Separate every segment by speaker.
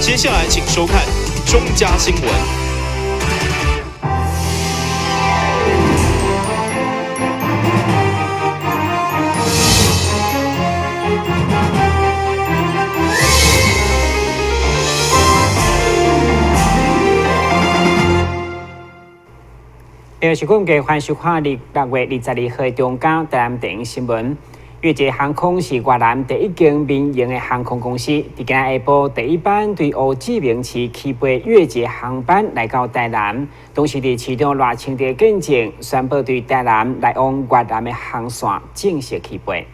Speaker 1: 接下來請收看中嘉新聞。
Speaker 2: 电视广告，欢迎收看6月22号中嘉台南电视新闻。越捷航空是越南第一间民营的航空公司，伫今仔下晡第一班对胡志明市起飞越捷航班来到台南，同时伫市长赖清德见证，宣布对台南来往越南的航线正式起飞。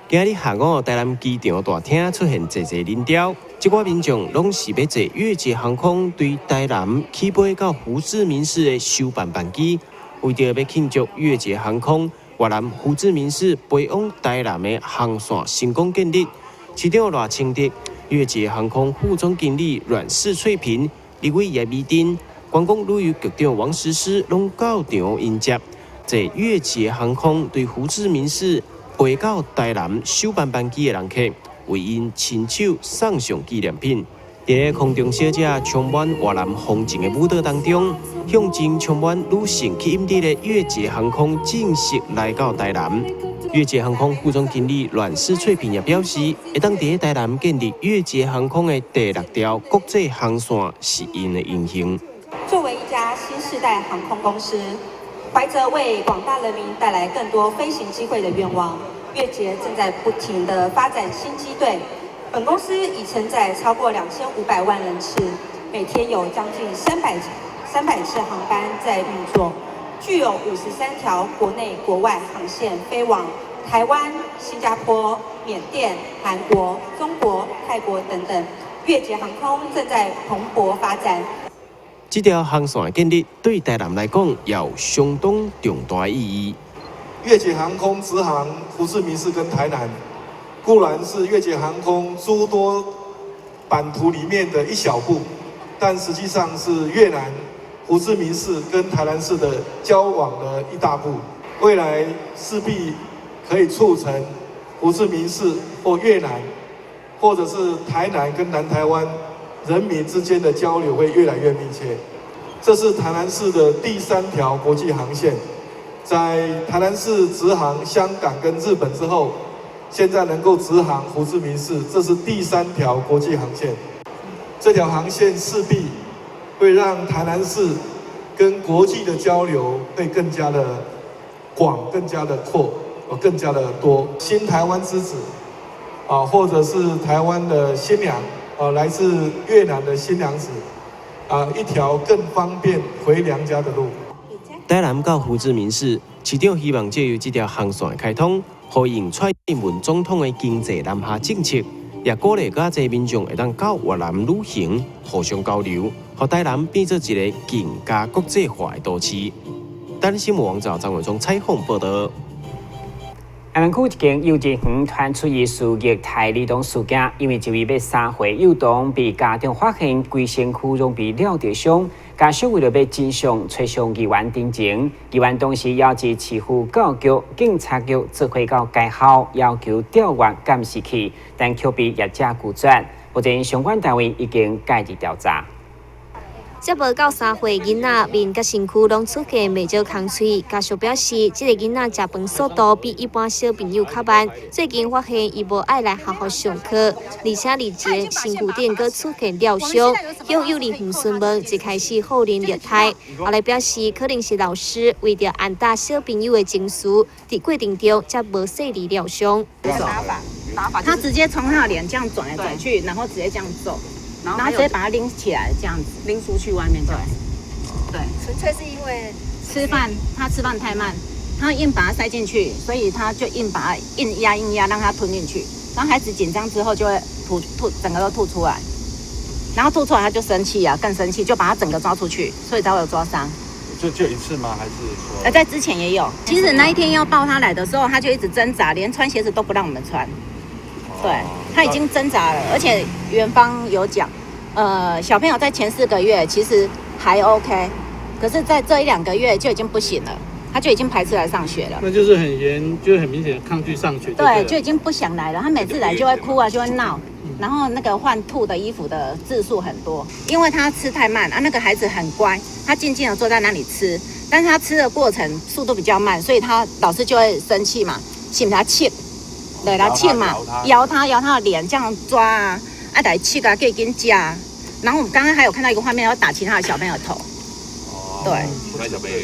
Speaker 3: 今日下午，台南机场大厅出现济济人潮，这寡民众拢是欲坐越捷航空对台南起飞到胡志明市的首班班机，为著欲庆祝越捷航空越南胡志明市飞往台南的航线成功建立，市长赖清德、越捷航空副总经理阮氏翠萍、立委叶美珍、观光旅游局长王石诗拢到场迎接，坐越捷航空对胡志明市飞到台南首班班机的人客，为𪜶亲手送上纪念品。伫咧空中小姐充满越南风情的舞蹈当中，象征充满女性吸引力的越捷航空正式来到台南。越捷航空副总经理阮氏翠萍也表示，会当伫台南建立越捷航空的第六条国际航线是𪜶的荣幸。
Speaker 4: 作为一家新世代航空公司，怀着为广大人民带来更多飞行机会的愿望，越捷正在不停地发展新机队。本公司已承载超过2500万人次，每天有将近300次航班在运作，具有53条国内国外航线飞往台湾、新加坡、缅甸、韩国、中国、泰国等等。越捷航空正在蓬勃发展。
Speaker 3: 这条航线的建立对台南来讲也有相当重大意义。
Speaker 5: 越捷航空直航胡志明市跟台南，固然是越捷航空诸多版图里面的一小步，但实际上是越南胡志明市跟台南市的交往的一大步。未来势必可以促成胡志明市或越南，或者是台南跟南台湾人民之间的交流会越来越密切。这是台南市的第三条国际航线，在台南市直航香港跟日本之后，现在能够直航胡志明市，这是第三条国际航线。这条航线势必会让台南市跟国际的交流会更加的广、更加的阔、更加的多。新台湾之子啊，或者是台湾的新娘啊，来自越南的新娘子啊，一条更方便回娘家的路。
Speaker 3: 台南到胡志明市，市长希望藉由这条航线的开通，呼应蔡英文总统的经济南下政策，也鼓励较济民众会当到越南旅行，互相交流，予台南变做一个更加国际化的都市。台南新闻网站张伟忠采访报道。
Speaker 2: 安南区一间幼稚园传出疑似虐待儿童事件，因为一位欲3岁幼童被家长发现规身躯拢被抓著伤，家属为著欲真相，揣上议员陈情，议员当时邀集市府教育局、警察局做伙到该校，要求调阅监视器，但却被业者拒绝。目前相关单位已经介入调查。
Speaker 6: 才无够3岁囡仔面佮身躯拢出现袂少空喙，家属表示，这个囡仔食饭速度比一般小朋友较慢。最近发现伊无爱来学校上课，而且日前身躯顶阁出现抓伤，向幼儿园询问，一开始否认虐待，后来表示可能是老师为著安抚小朋友的情绪，伫过程中才无细腻抓伤。
Speaker 7: 打法，打法，他直接从他的脸这样转来转去，然后直接这样揍。然后直接把他拎起来，这样子
Speaker 8: 拎出去外面这样子。
Speaker 7: 对，
Speaker 9: 纯粹是因为
Speaker 7: 吃饭，他吃饭太慢，他硬把它塞进去，所以他就硬把它硬压硬压，让他吞进去。然后孩子紧张之后就会吐吐，整个都吐出来。然后吐出来他就生气啊，更生气，就把他整个抓出去，所以才会有抓伤。
Speaker 10: 就一次吗？还是说？
Speaker 7: 在之前也有。其实那一天要抱他来的时候，他就一直挣扎，连穿鞋子都不让我们穿。对，他已经挣扎了，而且园方有讲，小朋友在前4个月其实还 OK，可是在这一两个月就已经不行了，他就已经排斥来上学了。
Speaker 11: 那就是很严，就很明显的抗拒上学。
Speaker 7: 对，就已经不想来了。他每次来就会哭啊，就会闹。然後那個換吐的衣服的次數很多，因為他吃太慢啊。那個孩子很乖，他靜靜的坐在那裡吃，但是他吃的過程速度比較慢，所以他老師就會生氣嘛，請他切，對，來切嘛，搖他搖他的臉，這樣抓啊，啊來切啊，可以跟夾。然後我們剛剛還有看到一個畫面，要打其他的小朋友頭。對，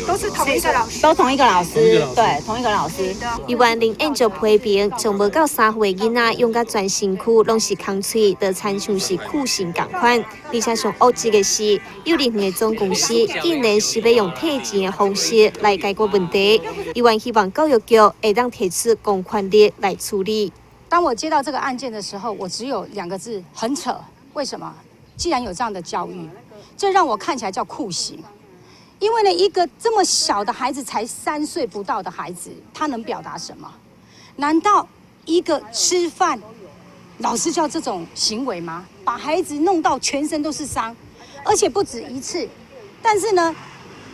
Speaker 8: 都是同一個老師，
Speaker 7: 都同一個老師，對，同一個老師。
Speaker 6: 議員林燕就批評，從無夠3歲囡仔養甲全身軀攏是空喙，就親像是酷刑仝款。而且上惡質的是，幼兒園的總公司竟然是欲用退錢的方式來解決問題。議員希望教育局會當提出公權力來處理。
Speaker 8: 當我接到這個案件的時候，我只有兩個字：很扯。為什麼？既然有這樣的教育，這讓我看起來叫酷刑。因為呢，一個這麼小的孩子，才3歲不到的孩子，他能表達什麼？難道一個吃飯，老師教這種行為嗎？把孩子弄到全身都是傷，而且不止一次。但是呢，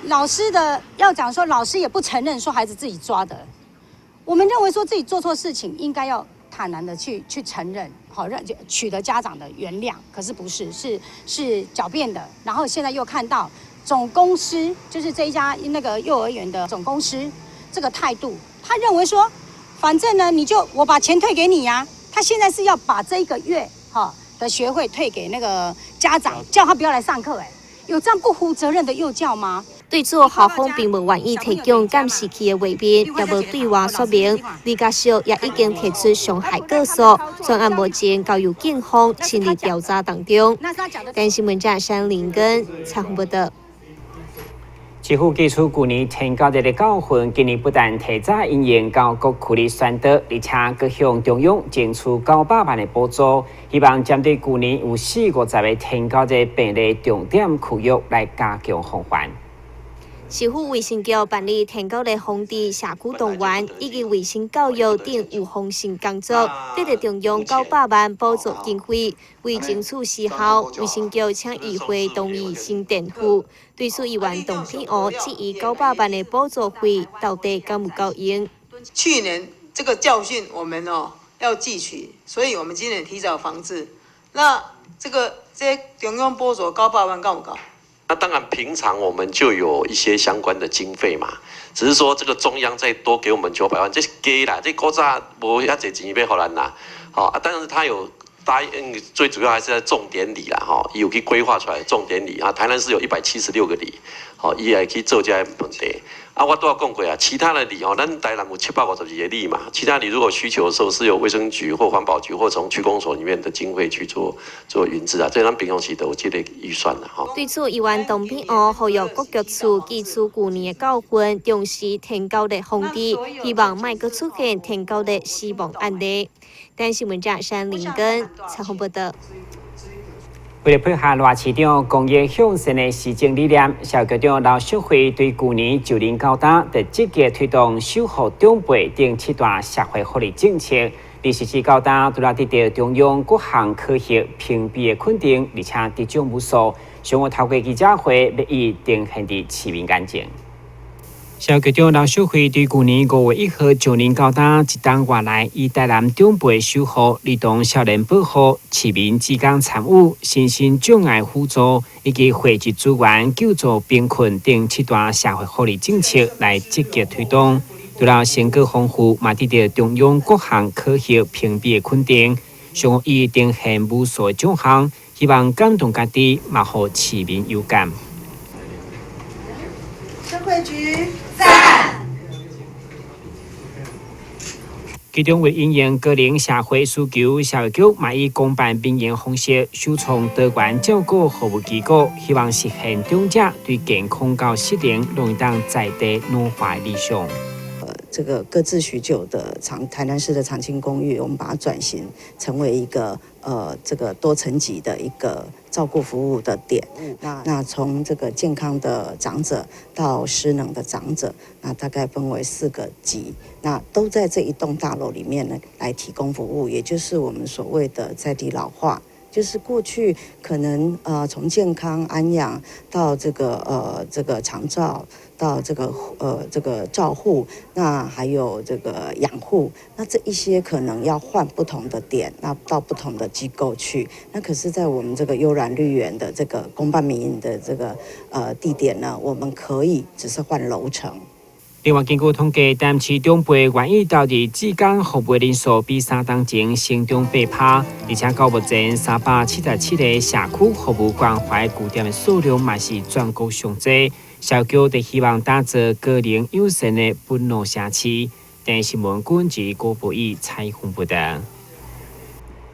Speaker 8: 老師的要講說，老師也不承認說孩子自己抓的。我們認為說自己做錯事情，應該要坦然的去承認，好讓取得家長的原諒。可是不是，是狡辯的。然後現在又看到總公司，就是這一家那個幼兒園的總公司，這個態度，他認為說，反正呢，你就我把錢退給你呀。他現在是要把這一個月哈的學費退給那個家長，叫他不要來上課。哎，有這樣不負責任的幼教嗎？
Speaker 6: 對此，校方並無願意提供監視器的畫面，也無對外說明。李家少也已經提出傷害告訴，專案目前交由警方親力調查當中。電視記者山林根採訪報道。
Speaker 2: 市府汲取舊年天狗日的教訓，今年不但提早因應到各區的宣導，而且閣向中央爭取900萬的補助，希望針對舊年有四五十个天狗日病例重點區域來加強防範。
Speaker 6: 市府衛生局辦理天狗日防治社區動員，以及衛生教育等預防性工作，得到中央900萬補助經費，為爭取時效，衛生局請議會同意先墊付。對此，議員董天娥質疑900萬的補助費到底敢有夠用？
Speaker 9: 去年這個教訓，我們哦要汲取，所以我們今年提早防治。那這中央補助九百萬夠毋夠？
Speaker 11: 那當然，平常我們就有一些相關的經費嘛，只是說這個中央再多給我們九百萬，這是加啦，這古早無遐濟錢欲予咱啦，好啊，但是他有答應，最主要還是在重點里啦，吼，有去規劃出來重點里啊，台南市有176個里，好，伊會去做這個問題。啊，我拄仔講過啊，其他的里吼，咱台南有752個里嘛，其他里如果需求的時候，是由衛生局或環保局或從區公所裡面的經費去做雲支啊，這咱平常時都有這個預算啦，吼。
Speaker 6: 對此，議員董品娥呼籲各局處汲取舊年的教訓，重視天狗日防治，希望莫閣出現天狗日死亡案例。電視記者山林根採訪報道。
Speaker 2: 為了配合賴市長公益向善的施政理念，社局長劉淑慧對舊年就任到今，就積極推動守護長輩等七大社會福利政策。而實施到今，除了得到中央各項考核評比的肯定，而且得獎無數。上午透過記者會，欲伊呈現佇市民眼前。社局長劉淑慧對舊年5月1號就任到今一冬外來，以台南長輩守護、兒童少年保護、市民志工參與、身心障礙輔助以及匯集資源救助貧困等七大社會福利政策來積極推動。除了成果豐富，嘛得到中央各項考核評比的肯定。上午伊呈現無數獎項，希望感動家己，嘛予市民有感。
Speaker 12: 社會局讚。
Speaker 2: 其中為因應高齡社會需求，社會局嘛以公辦民營方式，首創多元照顧服務機構，希望實現長者對健康佮失能攏會當在地老化的理想。
Speaker 13: 這個擱置許久的長台南市的長青公寓，我們把它轉型成為一個這個多層級的一個照顧服務的點。那從這個健康的長者到失能的長者，那大概分為四個級，那都在這一棟大樓裡面呢來提供服務，也就是我們所謂的在地老化。就是過去可能從健康安養到這個長照，到這個照護，那還有這個養護，那這一些可能要換不同的點，那到不同的機構去。那可是，在我們這個悠然綠園的這個公辦民營的這個地點呢，我們可以只是換樓層。
Speaker 2: 另外，根據統計，台南市長輩願意投入志工服務人數比3冬前成長8%，而且到目前377個社區服務關懷據點的數量嘛是全國上濟。社局就希望打造高齡友善的本路社區。電視新聞君及郭博義採訪報道。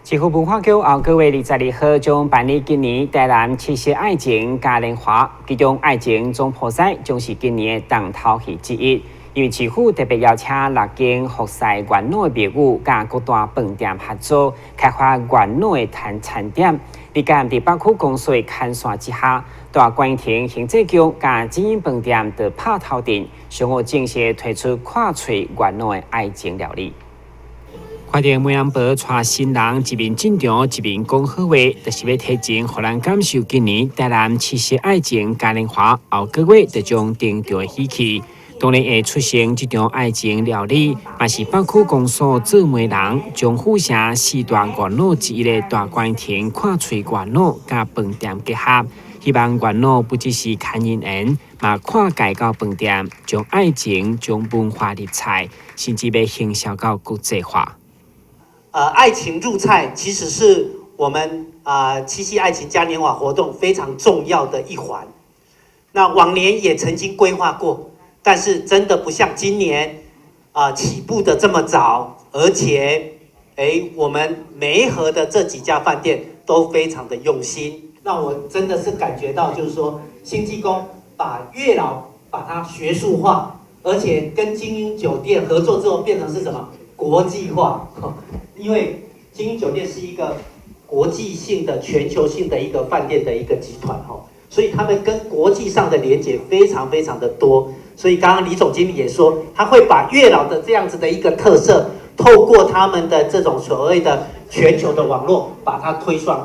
Speaker 2: 市府文化局後個月22號將辦理今年台南七夕愛情嘉年華，其中愛情總鋪師將是今年的重頭戲之一。因為市府特別邀請六間服侍元老的廟宇，佮各大飯店合作，開發元老的餐點。佇伫北區公所牽線之下，大觀音亭行政局佮精英飯店就拍頭陣，上午正式推出看喙元老的愛情料理。看著媒人婆帶新人一面進場一面講好話，就是欲提前予咱感受今年台南七夕愛情嘉年華後個月就將登場的喜氣。當然會出現這場愛情料理，嘛是北區公所做媒人，將府城四大元老之一的大觀亭看喙元老佮飯店結合，希望元老不只是牽姻緣，嘛跨界到飯店，將愛情、將文化入菜，甚至欲行銷到國際化。
Speaker 14: 愛情入菜其實是我們七夕愛情嘉年華活動非常重要的一環。那往年也曾經規劃過，但是真的不像今年起步的這麼早，而且我們媒合的這幾家飯店都非常的用心。那我真的是感覺到，就是說興濟宮把月老把它學術化，而且跟精英酒店合作之後變成是什麼？國際化，因為精英酒店是一個國際性的、全球性的一個飯店的一個集團，所以他們跟國際上的連結非常非常的多。所以剛剛李總經理也說，他會把月老的這樣子的一個特色，透過他們的這種所謂的全球的網絡，把它推送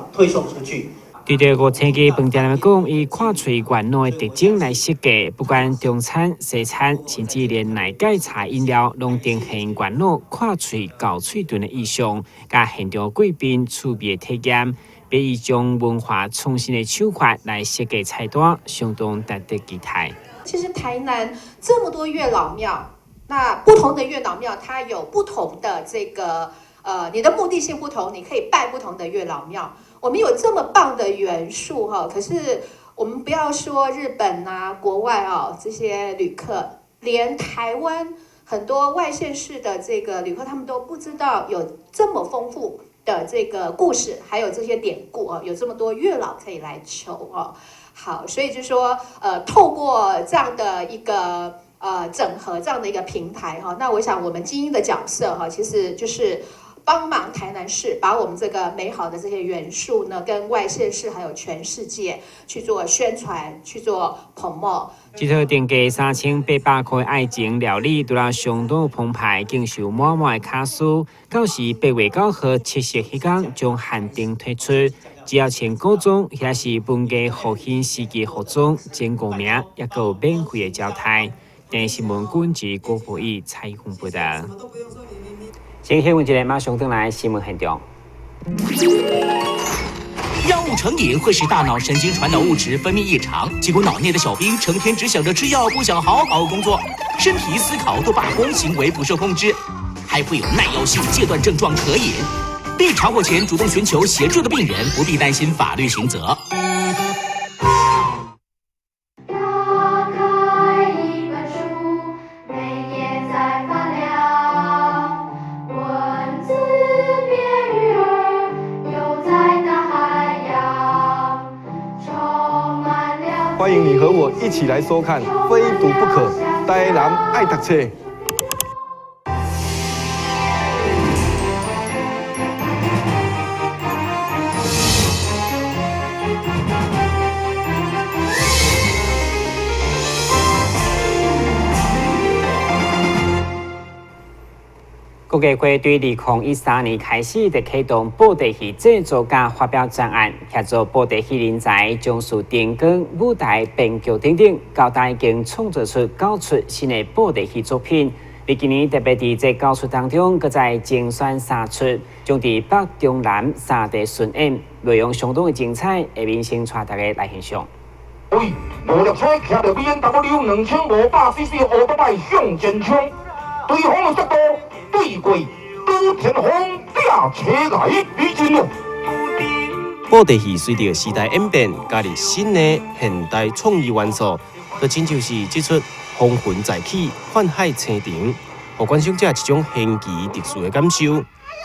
Speaker 14: 出去。
Speaker 2: 對這五星級飯店來講，以看喙元老的特徵來設計，不管中餐、西餐，甚至連奶蓋茶飲料，攏呈現元老看喙厚喙脣的意象，佮現場貴賓趣味的體驗，欲以將文化創新的手法來設計菜單，相當值得期待。
Speaker 15: 其實台南這麼多月老廟，那不同的月老廟，它有不同的這個，你的目的性不同，你可以拜不同的月老廟。我們有這麼棒的元素哈，可是我們不要說日本啊、國外啊這些旅客，連台灣很多外縣市的這個旅客，他們都不知道有這麼豐富的這個故事，還有這些典故啊，有這麼多月老可以來求哦。好，所以就說，透過這樣的一個整合，這樣的一個平台哈，那我想我們精英的角色哈，其實就是幫忙台南市把我們這個美好的這些元素呢，跟外縣市還有全世界去做宣傳，去做 promote。
Speaker 2: 這套定價3800塊愛情料理，除了相當澎湃，更受滿滿的巧思。到時8月9號七夕彼工將限定推出，只要穿古裝或是文藝復興時期服裝，前五名猶閣有免費的招待。電視新聞君及郭博義採訪報道。先新聞一下，馬上轉來新聞現場。
Speaker 16: 藥物成癮會使大腦神經傳導物質分泌異常，結果腦內的小兵成天只想着吃藥，不想好好工作，身體思考都罷工，行為不受控制，還會有耐藥性戒斷症狀可飲。被查獲前主動尋求協助的病人，不必擔心法律刑責。
Speaker 17: 打開一本書，每頁在發亮，文字變魚兒，游在大海洋，充滿了。
Speaker 5: 歡迎你和我一起來收看《非讀不可》，台南愛讀冊。
Speaker 2: 國藝會對2013年開始就啟動布袋戲製作佮發表專案，協助布袋戲人才從事燈光、舞台、編劇等等，到今已經創作出九齣新的布袋戲作品。佇今年特別佇這九齣當中，閣再精選三齣，將佇北、中、南三地巡演，內容相當的精彩，下面先帶大家來欣賞。
Speaker 18: 喂，五列車騎著 BMW 2500 CC 歐多拜向前衝，對方的速度對過拄天風拼車來比真哦。
Speaker 3: 布袋戲隨著時代演變，加入新的現代創意元素，就親像是這齣《風雲再起》泛海青城，予觀賞者一種玄奇特殊的感受。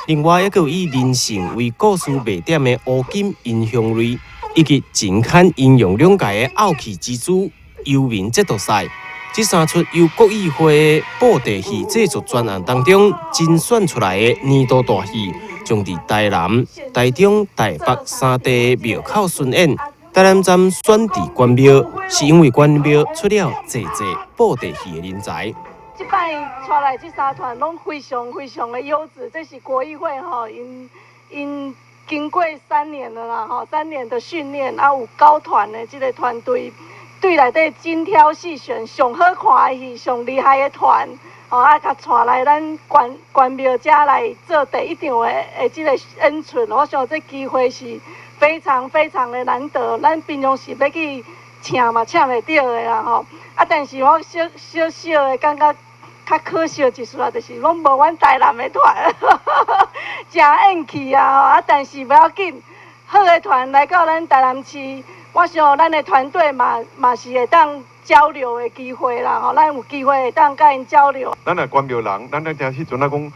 Speaker 3: 另外，猶閣有以人性為故事賣點的烏金英雄淚，以及情牽英勇兩界的傲氣之珠遊民節鬥賽，這三齣由國藝會的布袋戲製作專案當中甄選出來的年度大戲，將佇台南、台中、台北三地廟口巡演。台南站選佇關廟，是因為關廟出了濟濟布袋戲的人才。
Speaker 19: 這擺帶來這三團攏非常非常的優質，這是國藝會吼，𪜶𪜶經過三年了啦吼，3年的訓練，啊有九團的這个團隊，對內底精挑細選上好看的戲、上厲害的團，吼啊，共帶來咱關關廟遮來做第一場的這个演出，我想這機會是非常非常的難得，咱平常時欲去請嘛請袂著的啦吼，啊，但是我小小小的感覺較可惜一絲仔，就是攏無阮台南的團，誠怨氣啊吼！啊，但是無要緊，好的團來到咱台南市，我想咱的團隊嘛嘛是會當交流的機會啦吼，咱有機會會當佮𪜶交流。
Speaker 5: 咱若關廟人，咱咧聽彼陣仔講，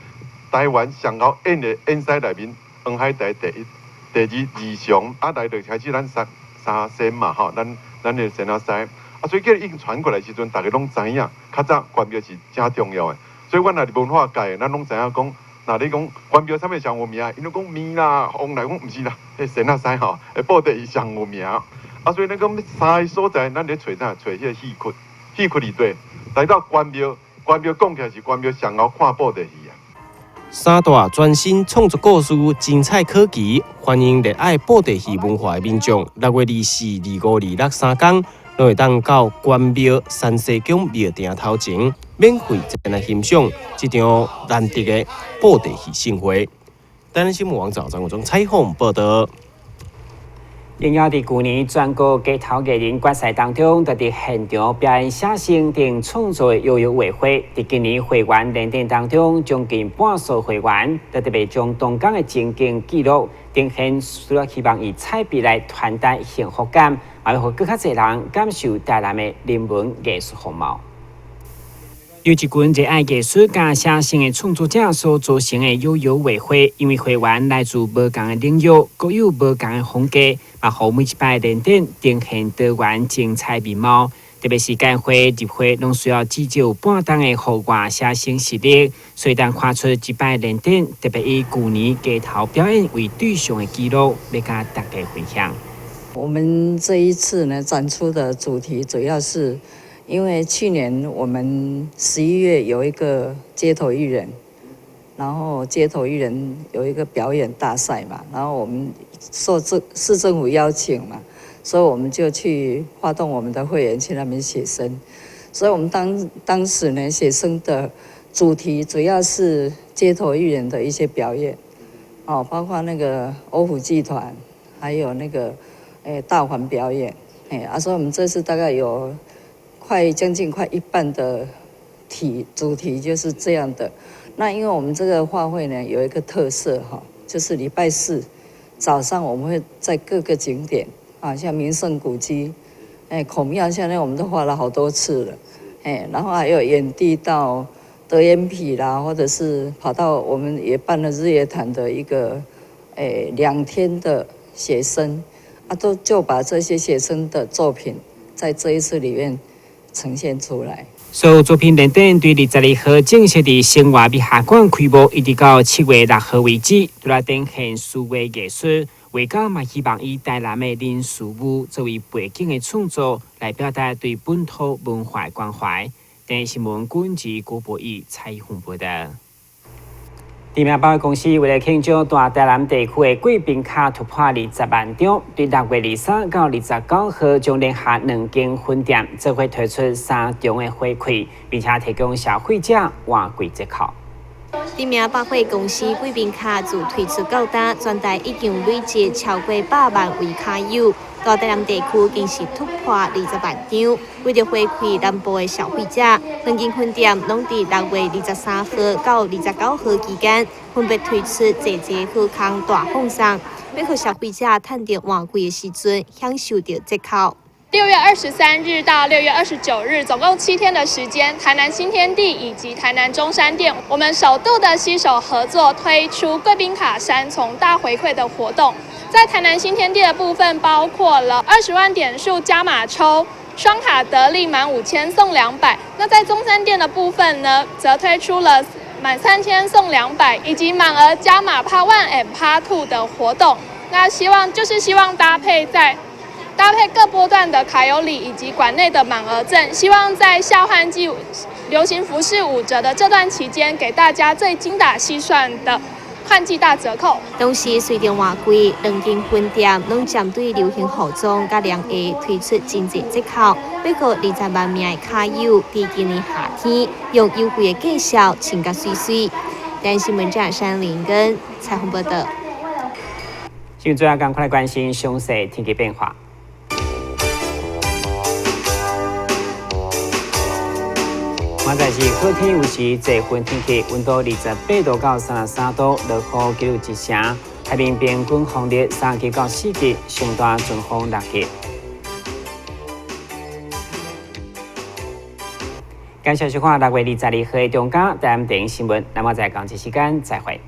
Speaker 5: 台灣上𠢕演的演師內面，黃海台第一，第二二常，啊來就開始咱三三仙嘛吼，咱咱的仙仔師。啊，所以叫已經傳過來時陣，逐家攏知影，較早關廟是誠重要的。所以阮若佇文化界，咱攏知影講，若你講關廟啥物上有名，𪜶攏講麵啦，王來講毋是啦，彼仙仔師吼，布袋戲上有名。啊，所以咱講三个所在，咱咧揣啥？揣彼个戲曲，戲曲裡底來到關廟，關廟講起來是關廟上𠢕看布袋戲啊。
Speaker 3: 三大全新創作故事，精彩可期，歡迎熱愛布袋戲文化的民眾，6月24、25、26三工，攏會當到關廟三世宮廟埕頭前，免費前來欣賞這場難得的布袋戲盛會。台南新聞網張國忠採訪報導。
Speaker 2: 應邀佇舊年全國街頭藝人決賽當中，就佇現場表演寫生並創作的悠悠畫會，佇今年會員聯展當中，將近半數會員都特別將當工的情景記錄，呈現，除了希望以彩筆來傳達幸福感，嘛欲予閣較濟人感受台南的人文藝術風貌。由一群熱愛藝術佮寫生的創作者所組成的悠悠畫會，因為會員來自無仝的領域，各有無仝的風格，嘛予每一擺聯展呈現多元精彩面貌。特別是該會入會攏需要至少半冬的戶外寫生實力，所以當看出這擺聯展特別以舊年街頭表演為對象的記錄，欲佮大家分享。
Speaker 13: 我們這一次呢展出的主題主要是，因為去年我們11月有一個街頭藝人，然後街頭藝人有一個表演大賽嘛，然後我們受這市政府邀請嘛，所以我們就去發動我們的會員去那邊寫生，所以我們當時呢寫生的主題主要是街頭藝人的一些表演，哦，包括那個歐虎劇團，還有那個大環表演，啊，所以我們這次大概有快將近快一半的主題就是這樣的。那因為我們這個畫會呢有一個特色哈，就是禮拜四早上我們會在各個景點啊，像名勝古蹟、孔廟，現在我們都畫了好多次了，然後還有遠地到德煙埤啦，或者是跑到我們也辦了日月潭的一個2天的寫生，啊，都就把這些寫生的作品在這一次裡面呈現出來。
Speaker 2: 所有作品聯展對22號正式佇生活美學館開幕，一直到7月6號為止，除了展現數位藝術，畫家嘛希望以台南的人事物作為背景的創作，來表達對本土文化的關懷。電視新聞，郭博義採訪報導。知名百貨公司為了慶祝大台南地區的貴賓卡突破20萬張，對6月23到29號將連續兩間分店做伙推出三重的回饋，並且提供消費者換季折扣。
Speaker 6: 知名百貨公司貴賓卡自推出到今，全台已經累積超過百萬位卡友。大台南地區更是突破20萬張。為著回饋南部的消費者，兩間分店攏佇6月23號到29號期間，分別推出濟濟好康大放送，欲予消費者趁著換季的時陣享受著折扣。
Speaker 20: 6月23日到6月29日，總共7天的時間，台南新天地以及台南中山店，我們首度的攜手合作推出貴賓卡三重大回饋的活動。在台南新天地的部分，包括了20萬點數加碼抽雙卡得利滿5000送200。那在中山店的部分呢，則推出了滿3000送200，以及滿額加碼 Part One and Part Two 的活動。那希望就是希望搭配各波段的卡友禮以及館內的滿額贈，希望在下換季流行服飾5折的這段期間，給大家最精打細算的換季大折扣。
Speaker 6: 同時，隨著換季，兩間分店攏針對流行服裝佮涼鞋推出真濟折扣，欲予20萬名的卡友，佇今年夏天用優惠的價數穿甲媠媠。台視新聞張山林跟采訪報道。
Speaker 2: 新聞最後，趕快來關心詳細天氣變化。現在是好天有時濟雲天氣，溫度28度到33度，落雨幾率一成。海面平均風力3級到4級，上大陣風6級。感謝收看6月22號的中嘉台南電視新聞，那麼在同一時間再會。